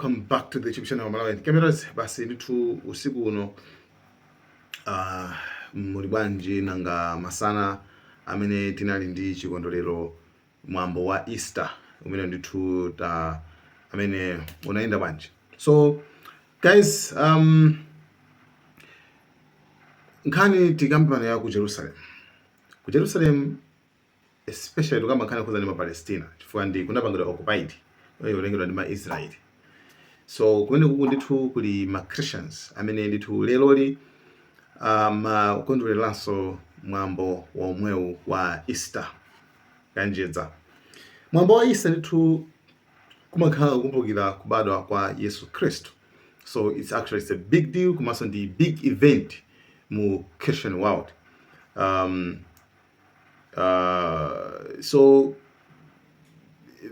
Welcome back to the YouTube channel Malawi Cameras. Basi ndithu usiku uno muli bwanji? Nanga masana amene tinali ndi chikondwerero, mwambo wa Easter umene ndithu ta amene unayenda bwanji? So guys, nkhani tikamba ya ku Jerusalem. Ku Jerusalem especially tikamba nkhani yokhudza ndi ma-Palestina, chifukwa ndi kunapangidwa occupied, kulengedwa ndi ma-Israeli. So kumene kuku ndithu kuli ma Christians amene ndithu leloli makondwereranso mwambo womwewu wa Easter, kanjedza. Mwambo wa Easter ndithu kumakhala kukumbukira kubadwa kwa Yesu Khristu. So it's actually, it's a big deal, komanso ndi big event mu Christian world. So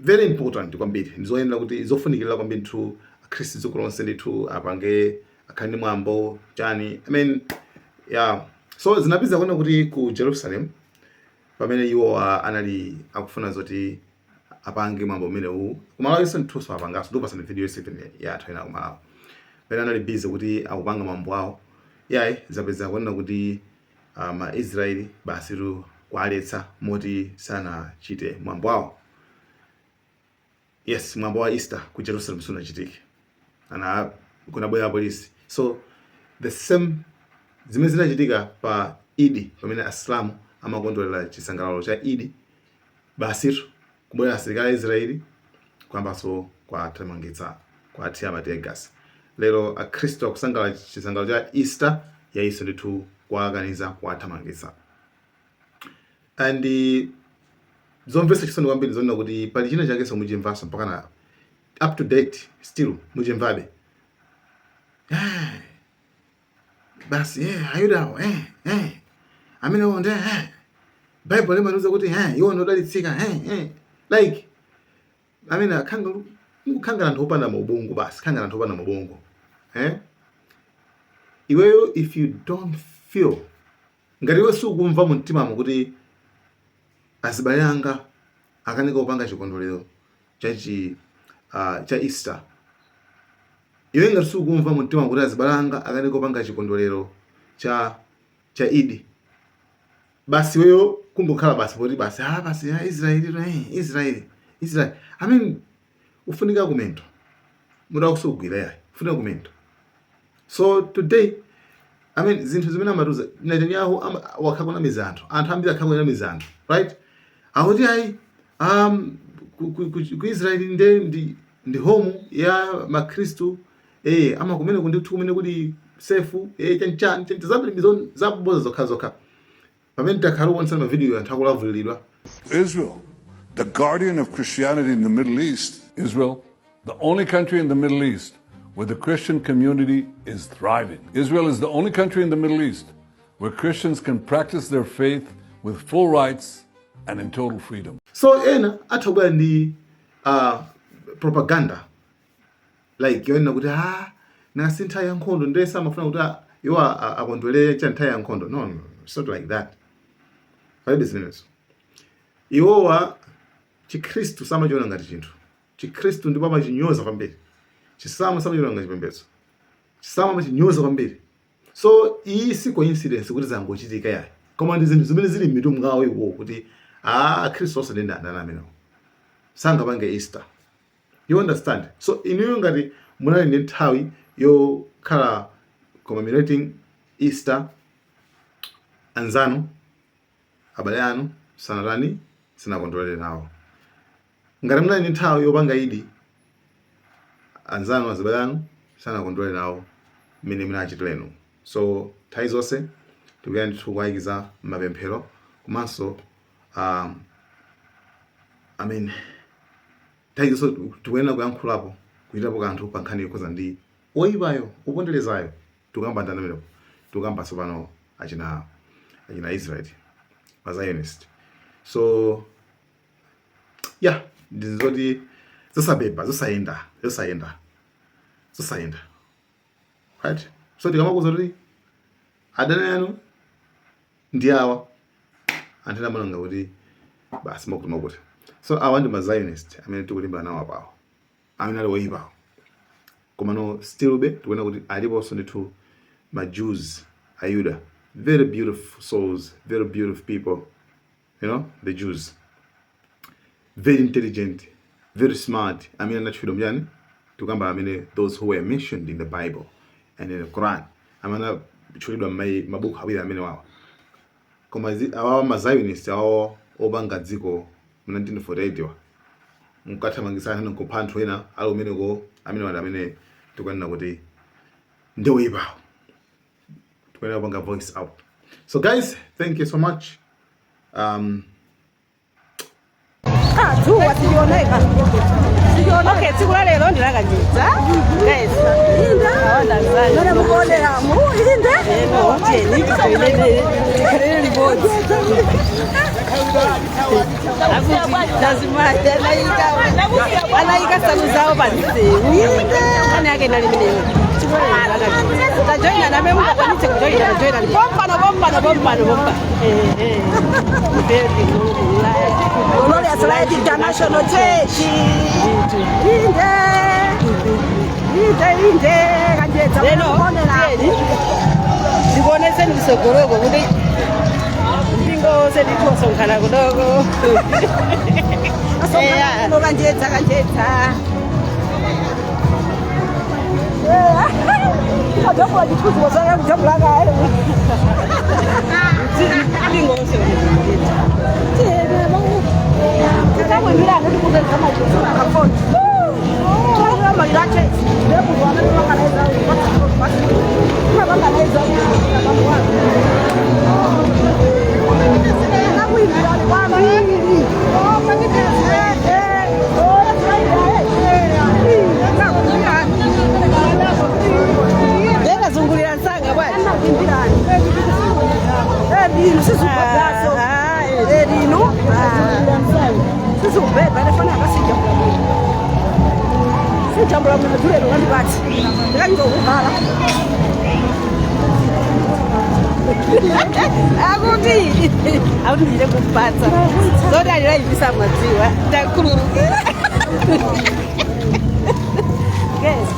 very important kwambiri, ndizoyenera kuti zofunikirira kwambiri ndithu akhristu dziko lonse ndithu apange, akhale ndi mwambo chani, I mean, yeah. So zinapeza kuona kuti ku Jerusalem pamene iwo anali akufuna zoti apange mwambo umenewu, kumalawi ndithunso apanganso, ndikupasani video yonse ya anthu ena kumalawi pamene anali busy kuti akupanga mwambo awo, yayi, zapeza kuona kuti ma Israeli basitu kualetsa moti sanachite mwambo awo. Yes, mwambo wa Easter ku Jerusalem sunachitike, ana kunabwera polisi. So the same zimene zinachitika pa Idi, pamene Asilamu amakondwerera chisangalalo cha Idi, basitu kubwera asilikali a Israeli kuyambanso kwathamangitsa, kwathira ma tear gas. Lero akhristu akusangalala chisangalalo cha Easter yayinso ndithu kuwakaniza, kuwathamangitsa. And zomvetsa chisoni kwambiri zonena kuti pali china chakenso muchimvanso mpakana up to date, still muchimvabe. Basi ayudawo amenewo nde Bible limatiuza kuti iwo ndodalitsika. Like amene akhanga mukukhangana anthu opanda maubongo, basi khangana anthu opanda maubongo. Iweyo, if you don't feel ngati iwe sukumva mu mtimamo kuti azibale anga akanika kupanga chikondwerero cha Easter, iwe ngati sukumva mu mtima kuti azibale anga akanika kupanga chikondwerero cha Idi, basi iweyo kungokhala basi poti basi, ah, basi ya Israeli, Israeli, Israeli, I mean, ufunika kumento muda kusugwira, yayi, ufunika kumento. So today, I mean, zinthu zimene amatuza Netanyahu wakhala kunamiza anthu, anthu ambiri akhala kunamiza anthu, right? Akuti ayi, ku Israeli nde ndi home ya makhristu, ama kumene kundithu kumene kuli safe, chanchani chancha zabiri zaboza zokha zokha, pamene takhala kuonesa mavidiyo anthu akulavuliridwa. Israel, the guardian of Christianity in the Middle East. Israel, the only country in the Middle East where the Christian community is thriving. Israel is the only country in the Middle East where Christians can practice their faith with full rights and in total freedom. So ena atha kubwera ndi propaganda like yonena kuti ah, nasi nthawi ya nkhondo, ndese amafuna kuti iwo akondwerere cha nthawi ya nkhondo. No, no, no, it's not like that. Palibe zimenezo. Iwowa Chikhristu samachiona ngati chinthu. Chikhristu ndipo amachinyoza kwambiri. Chisilamu samachiona ngati chipembedzo. Chisilamu amachinyoza kwambiri. So iyi si coincidence kuti zangochitika, yayi, koma ndi zinthu zimene zili m'mitu mwawo iwo kuti ah, akhristu onse ndi ndani amenewo sangapange Easter. You understand? So inuyo ngati munali ndi nthawi yokhala commemorating Easter, anzanu, abale anu sanatani, sanakondwerere nawo. Ngati munali ndi nthawi yopanga Idi, anzanu, azibale anu sanakondwerere nawo mmene munachitirenu. So nthawi zonse tikuyenda ndithu kuwayikiza m'mapemphero, komanso I mean, nthawi zonse tikuyenera kuyankhulapo, kuchitapo kanthu pa nkhani yokhuza ndi oyipayo, oponderezayo. Tikukamba ndani amenepo? Tikukamba tsopano achina Israel, ma Zionist. So yeah, ndizoti zosabeba, zosayenda, zosayenda, zosayenda, right? So tikamakuza kuti adani anu ndi awa, anthu ena amalanga kuti basi makuti makuti. So awa ndi ma Zionist amene tikulimbana nawo apawo, amene ali oyipawo. Komano still be tikuona kuti aliponso ndithu ma Jews, Ayuda, very beautiful souls, very beautiful people, the Jews, very intelligent, very smart, amene anatchulidwa mchani? Tikamba amene those who were mentioned in the Bible and in the Quran, amene anatchulidwa mabuku awiri amene wawa. Koma awawa ma Zionist awawa opanga dziko mu 1948 wa nkathamangisa nkupha anthu ena ali umeneko, amene wali amene tikuyanena kuti ndi oyipawo, tikuyenera kupanga voice out. So guys, thank you so much. Dzuwa silioneka. Okay, tsiku la lero ndinakanjedza guys. None mukuoneramu inde. Eno tiyeni tijoinene, tikhalire limodzi. Akuti azimayi anayika nsalu zawo pansewu. Nkhani yake inali imeneyo. Tajoina name, mungakwanitse kujoina, tajoina pompano pompano pompano pompano. Glorious Light International Church. Inde. Inde inde kanjedza. Lero mukuoneramu. tiyeni ndikuoneseni kusogoloko kuti mpingo wonse ndithu wasonkhana kudoko. Eya. Asonkhana kanjedza kanjedza. Kajambula chithunzi wasaka kujambula kaye. Mpingo wonse ndithu. Tikamwimbirana tikupeza akafoni. Malira church. Ndekuti amene makanaiza makanaiza nakuimbirani kwambiri. Ndekazungulira msanga bwana. Lino sizubhebhaso lino sizubhebha lefana akasijambula sijambula mna julelo kandipatsi ndikanyitokuvala. Akuti ndile kupatsa zoti aliraivisa madziwa, ndakhululukira. Yes.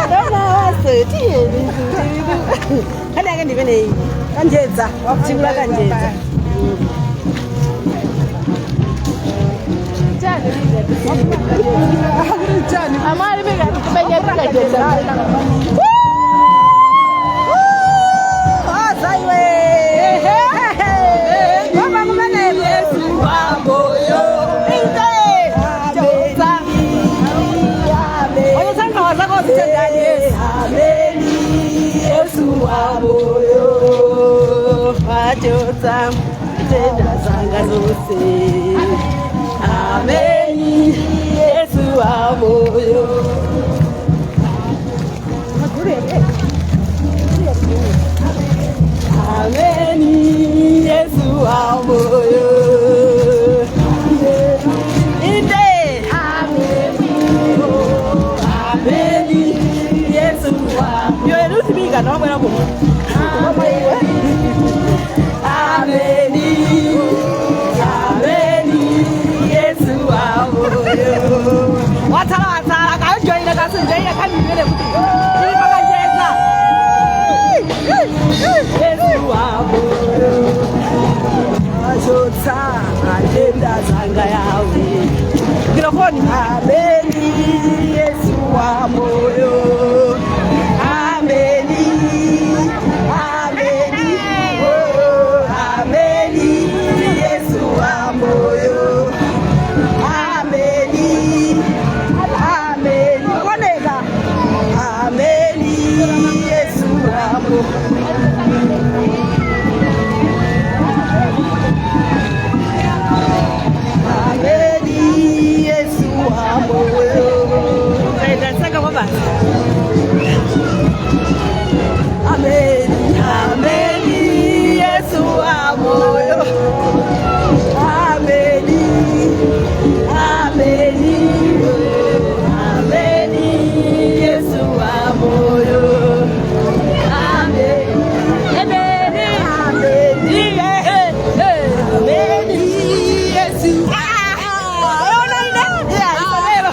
Ndona waso tiyeni. Nkhani yake ndimeneyi. Kanjedza. Tsiku la kanjedza. Amari kumenya kanjedza. Azaiwe baba kumeneko. Yesu wamoyo. Inde. Oyosanga wazako zitendani Yesu. Ameni Yesu wamoyo. Wachotsa tenda zanga zonse. Ameni Yesu wamoyo. Ameni Yesu wamoyo. Inde. Ameni Yesu wamoyo. Yo luthimika nomwera kuno. Ameni. Ameni Yesu wamoyo. Watsala watsala kajoyina kasinjoyina khamimele kuti tili pakanjedza. Yesu wamoyo. Achotsa matenda zanga yawe. Mikrofoni. Ameni Yesu wamoyo. Ameni. Ameni. Oh, ameni Yesu wamoyo. Ameni. Ameni. Koneka. Ameni Yesu wamoyo. Ameni Yesu wamoyo. Ndasanga kwa basi. Ameni. Ameni Yesu wamoyo. Ameni. Ameni. Ameni Yesu wamoyo. Ameni. Ameni. Ameni. Ameni Yesu. Ah, ona ine. Yeah, isabelo.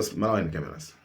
That's Malawian cameras.